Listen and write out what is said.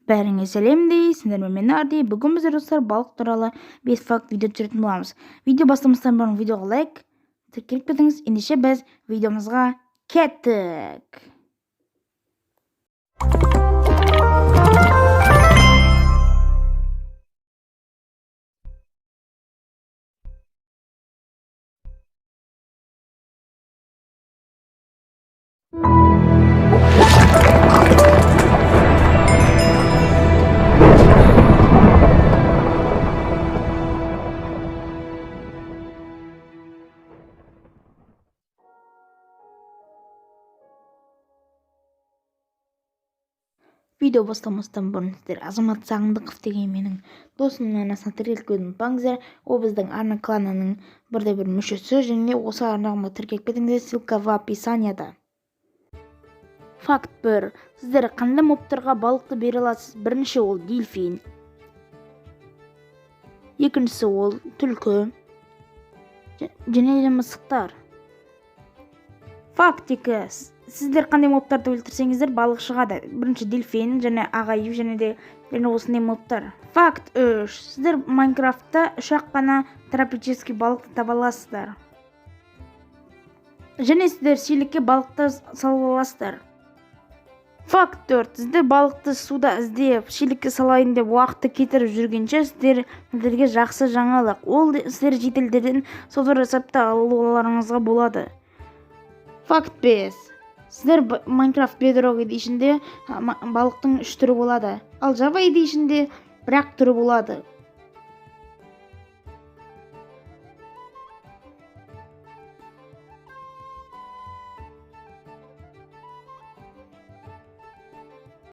Бәріңе сәлем дейсіңдер, мен Арди. Бүгін біздер, достар, балық туралы 5 факт видео түсіретін боламыз. Видео бастамастан бұрын видеоға лайк, тіркеліп кетіңіз. Ендеше біз видеомызға кеттік. Видео бастамастан бұрын сіздер Азамат Сағындықов деген менің досымның арнасына тіркеліп кетуді ұмытпаңыздар. Ол біздің арна кланының бірде бір мүшесі, және осы арнама тіркеліп кетіңіздер, ссылка в описанияда. Факт 1. Сіздер қандай мобтарға балықты бере аласыз? Бірінші ол дельфин. Екіншісі ол түлкі. Және де мысықтар. Факт 2. Сіздер қандай мобтарды өлтірсеңіздер, балық шығады. Бірінші дельфин, және ағайып, және де және осындай мобтар. Факт 3. Сіздер Майнкрафтта үш-ақ қана тропический балықты таба аласыздар. Және сіздер шелекке балықты сала аласыздар. Факт 4. Сіздер балықты суда іздеп, шелекке салайын деп уақытты кетіріп жүргенше, сіздерге жақсы жаңалық. Ол сіздер шетелдерден сауда жасап та алуларыңызға болады. Факт 5. Сіздер Minecraft Bedrock Edition'де балықтың 3 түрі болады. Ал Java Edition'де бір-ақ түрі болады.